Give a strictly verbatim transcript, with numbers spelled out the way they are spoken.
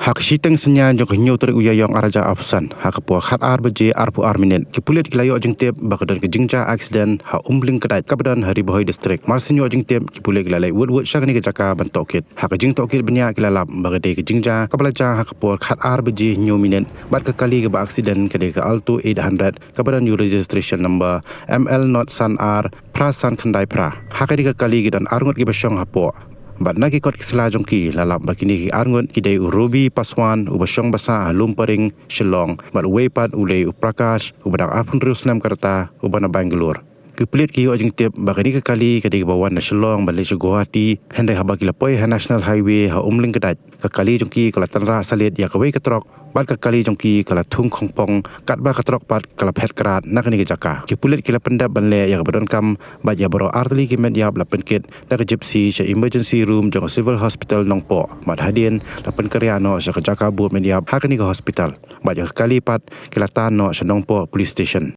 Ha ka shiteng synñia jong ka hynñiew tarik u Ïaïong arhajar arphew san, ha ka por khatar baje arphew ar minit, ki pulit ki la ïoh jingtip ba ka don ka jingjia aksiden ha Umling Kdait kaba don ha Ri Bhoi District. Mar shu ïoh jingtip, ki pulit ki la leit wut wut sha kane ka jaka ban tohkit. Ha ka jingtohkit bniah ki la lap ba ka dei ka jingjia kaba la jia ha ka por khatar baje hynñiew minit bad ka kali kaba aksiden ka dei ka Alto eight hundred kaba don ïa u registration number M L not san ar phra san khyndai phra. Ha kane ka kali ki don arngut kiba shong hapoh. Bad na ki kot ki sla jong ki la lap ba kine ki arngut ki dei u Robi Paswan uba shong basa ha Lumparing, Shillong, bad uwei pat u dei u Prakash uba dang arphew hynriew snem ka rta uba na Bangalore. Ki pulit ki ïoh jingtip ba kane ka kali ka dei kaba wan na Shillong ban leit sha Guwahati, hynrei haba ki la poi ha National Highway ha Umling Kdait, ka kali jong ki ka la tynrah salit ïa kawei ka trok bad ka kali jong ki ka la thung khongpong, katba ka trok pat ka la phet krad na kane ka jaka. Ki pulit ki la pyndep ban leh ïa kaba donkam bad ïa baroh artylli ki met ïap la pynkit da ka Gypsy sha emergency room jong ka Civil Hospital Nongpoh. Bad hadien la pynkynriah noh sha ka jaka bud met ïap ha kane ka hospital. Bad ïa ka kali pat ki la tan noh sha Nongpoh Police Station.